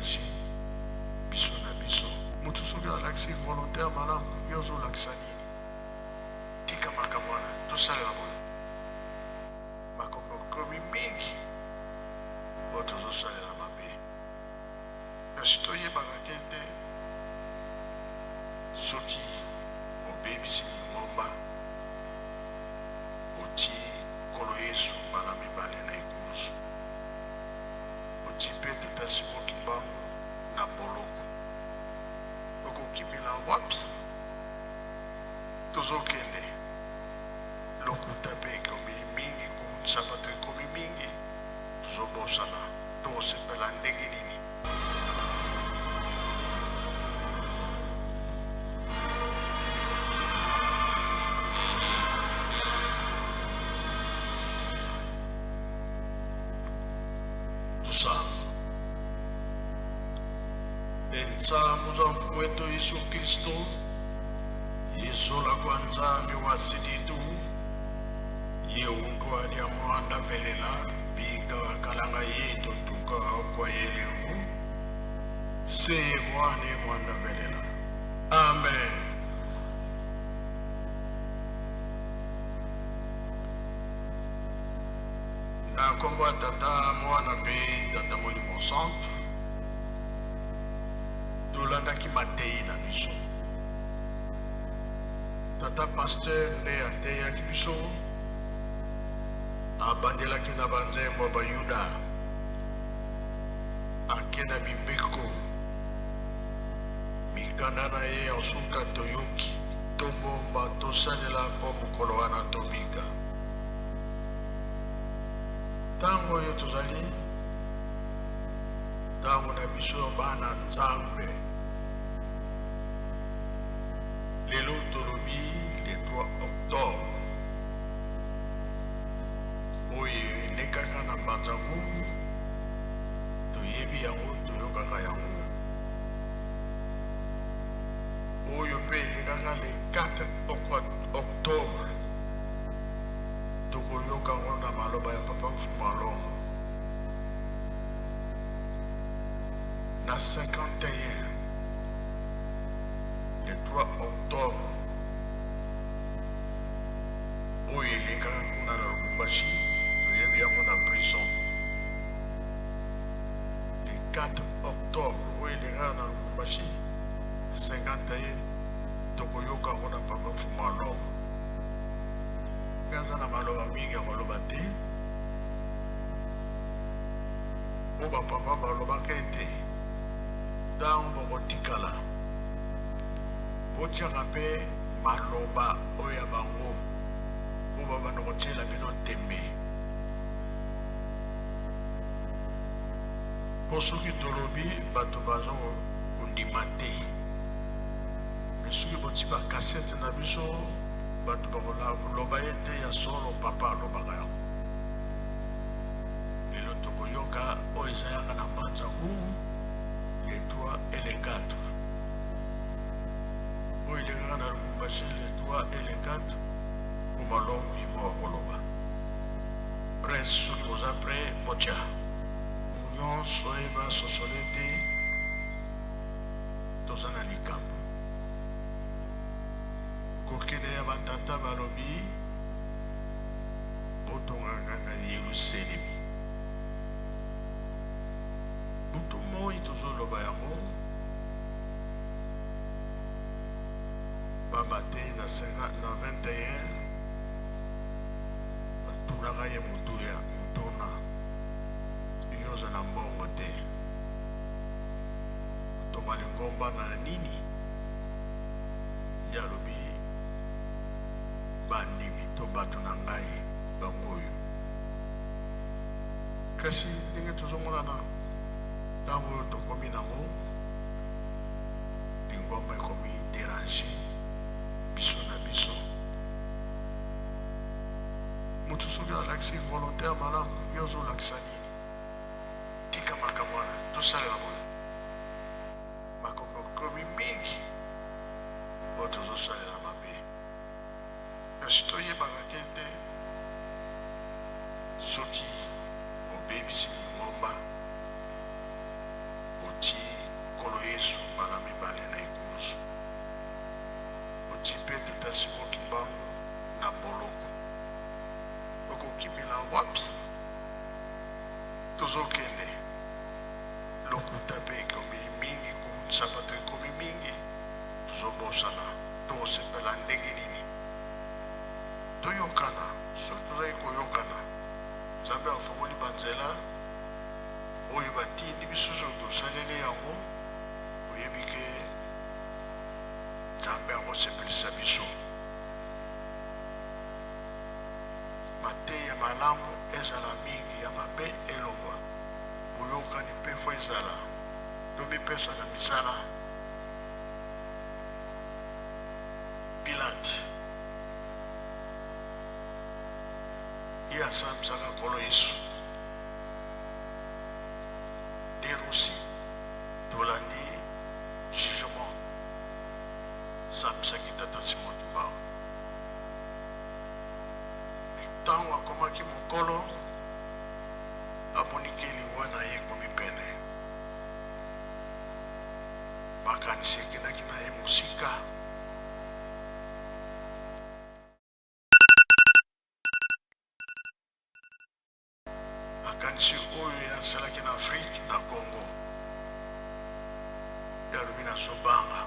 derange biso na biso. Moto soki alakisi volonte ya malamu, yo ozolakisa nini? Tika makambo wana, tosalela boye. Makambo ekomi mingi oyo tozosalela mabe, kasi toyebaka ke te soki obebisi lingomba, otie Nkolo Yesu mbala mibale na ekulusu, otie mpe Tata Simon Kimbangu na boloko, okokimela wapi? Tozokende, lokuta mpe ekomi mingi, kobundisa bato ekomi mingi, tozobosana, tokosepela ndenge nini? Tusamba. Ensambu za Mfumu wetu Yesu Kristo, izola kwa Nzambi wa siditu, ye untu alia mwanda velela, bika kalanga yetu tuka kwa yelengu, se ye mwane mwanda velela. Amen. Na nkombo ya Tata, Mwana mpe Tata Molimo Santu, tolandaki mateyi na biso. Tata pasteur nde ateyaki biso, abandelaki na banzembo ya Bayuda, ake na mibeko, mikanda na ye ya suka toyoki, tobomba, tosalela mpo mokolo wana tobika. Ntango oyo tozali ntango na biso bana Nzambe. Lelo tolobi le 3 octobre oyo elekaka na Mbanza Ngungu, toyebi yango, toyokaka yango. Oyo mpe elekaka le 4 octobre, tokoyoka yango na maloba ya Papa Mfumu Alongo. Na 51 le 3 octobre oyo elekaka kuna na Lubumbashi, toyebi yango na prison. Le 4 octobre oyo elekaka na Lubumbashi 51, tokoyoka yango na Papa Mfumu Alongo. Ngai aza na maloba mingi ya koloba te, mpo bapapa balobaka ete ntango bokotikala botiaka mpe maloba oyo ya bango mpo babanda kotiela bino ntembe. Mpo soki tolobi bato bazo kondima te, me soki boti bakasete na biso bato bakoloba ete ya solo papa alobaka yango. Lelo tokoyoka oyo ezalaka na Mbanza Ngungu le 3 et le 4, oyo elekaka na Lubumbashi le 3 et le 4, mpo malongo ye moko akoloba. Prince, soki boza prêt, botya nyonso oyeba sosolo ete toza na likambo kokende ya batata balobi botonga kaka Yelusalemi. Butu moi tozoloba yango pamba te na 21 batunaka ye motuya motuna, yo oza na mbongo te, otonga lingomba na nini? Ye alobi bandimi to bato na ngai bango oyo. Kasi ndenge tozomona na ntango oyo tokomi nango, lingomba ekomi derange biso na biso. Moto soki alakisi volonte ya malamu, yo ozolakisa nini? Tika makambo wana, tosalela boye. Makambo ekomi mingi oyo tozosalela mabe. Kasi toyebaka ke te soki obebisi lingomba, otie. tozokende, lokuta mpe ekomi mingi, kobundisa bato ekomi mingi, tozobosana. Tokosepela ndenge nini? Toyokana. Soki tozali koyokana, Nzambe afongoli banzela oyo batindi biso soki tosaleli yango, oyebi ke Nzambe akosepelisa biso. Mateya malamu ezala mingi, ya mabe elongwa. Boyokani mpe fo ezala. Tomipesa na misala. Pilate ye asambisaka Nkolo Yesu. De Russie tolandi jugement sambisaki tata Simon Kimbangu. Ntango akomaki mokolo, amoni ke liwa na ye ekomi pene. Makanisi ekendaki na ye mosika. Makanisi oyo ye asalaki na Afrique, na Congo. Ye alobi nazobanga,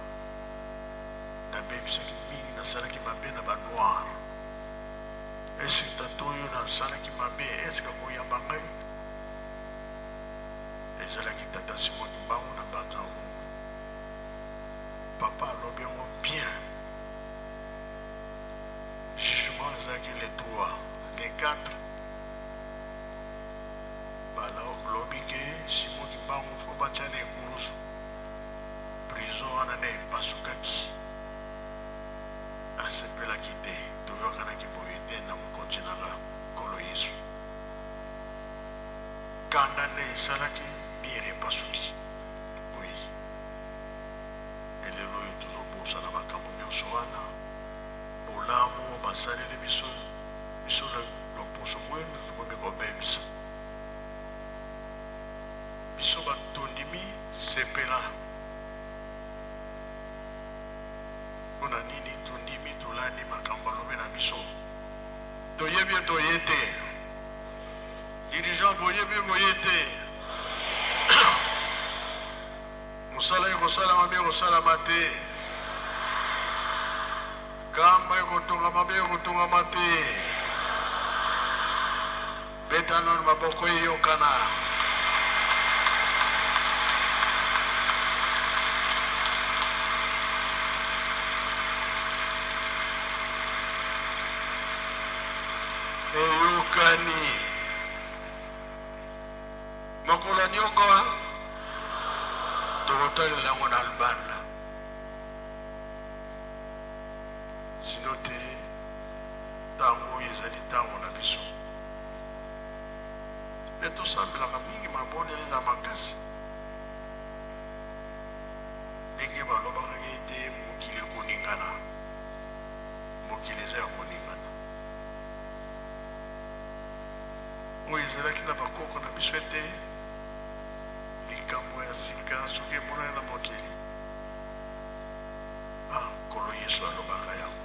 nabebisaki mingi, nasalaki mabe na ba noir. Eske tata oyo nasalaki mabe, eske akoyamba ngai? Ezalaki tata Simon Kimbangu na Mbanza Ngungu. Papa alobi yango bien. Jugement ezalaki le 3, le 4 balobi ke Simon Kimbangu fo batia na ekulusu. Prison wana nde epasukaki. Asepelaki te, toyokanaki boye te na mokonzi na nga Nkolo Yesu. Kanda nde esalaki mire epasuki. Oui. Elelo oyo tozobosana makambo nyonso wana, bolamu oyo basaleli biso, biso loposo mwindu tokomi kobebisa. Biso bato tondimi sepela. Mpo na nini tondimi tolandi makambo alobi na biso? Toyebi ye toye te. Dirigeant boyebi boye te. Mosala ekosalama be ekosalama te. Kamba ekotongama be ekotongama te. Beta nanu maboko eyokana. Eyokani. Mokolo ya nyoko tokotalela yango na libanda. Sino te ntango oyo ezali ntango na biso. Mpe tosambelaka mingi, mabondeli eza makasi. Ndenge balobakaki ete mokili ekoningana, mokili eza ya koningana. Oyo ezalaki na bakoko na biso ete likambo ya sika soki emonani na mokili, ah, Nkolo Yesu alobaka yango,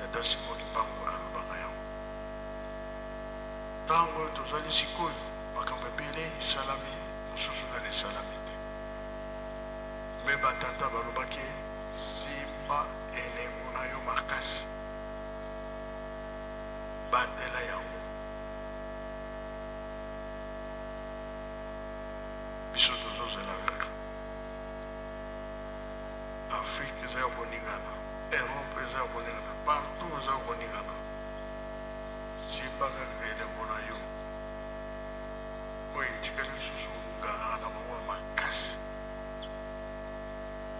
Tata Simon Kimbangu alobaka yango. Ntango oyo tozali sikoyo, makambo ebele esalami, mosusu nanu esalami te. Me batata balobaki, simba elembo na yo makasi, batela yango. Biso tozozela kaka. Afrique eza ya koningana, Europe eza ya koningana, partout eza ya koningana. Simba kaka elembo na yo. Oyo etikali lisusu nganga na bango ya makasi.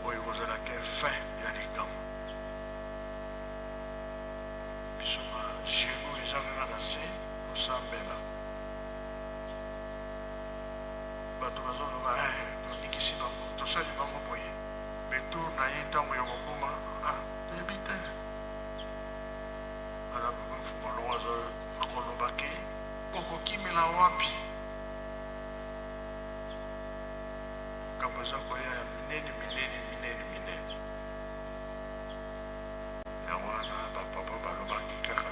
Oyo ekozala ke fin ya likambo. Biso ba genoux eza kaka na se kosambela. Bato bazoloba eh, toningisi bango, tosali bango boye. Mais tour na ye ntango ya kokoma, ah, toyebi te. Wana papa Mfumu Alongo azo akoloba ke okokimela wapi? Makambo eza koya ya minene minene minene minene. Yango wana ba papa balobaki kaka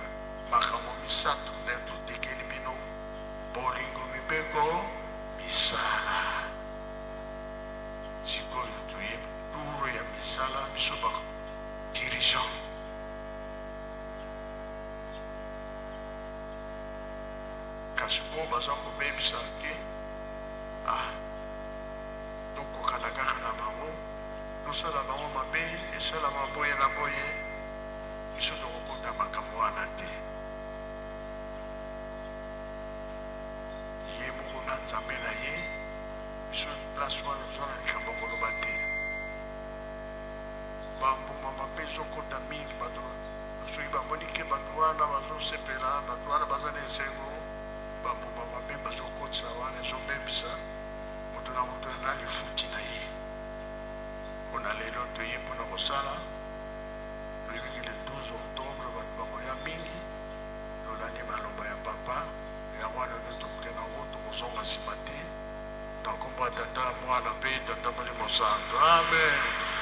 makambo misato nde totekeli bino, bolingo, mibeko. mpe ko misala. Sikoyo toye tour ya misala, biso ba dirigeant. Kasi oyo baza kobebisa ke ah, tokokana kaka na bango, tosala bango mabe, esalama boye na boye, biso tokokota makambo wana te. Ye moko na Nzambe na ye, biso place wana toza na likambo ya koloba te. Bambuma mabe ezokota mingi, bato soki bamoni ke bato wana bazosepela, bato wana baza na esengo, bambuma mabe bazokotisa wana ezobebisa moto na moto na lifuti na ye. Mpona lelo toye mpona kosala, toyebi ke le 12 octobre bato bakoya mingi. Tolandi maloba ya papa, yango wana nde tokokende yango, tokozonga nsima te. Na nkombo ya Tata, Mwana mpe Tata Molimo Santo. Amen.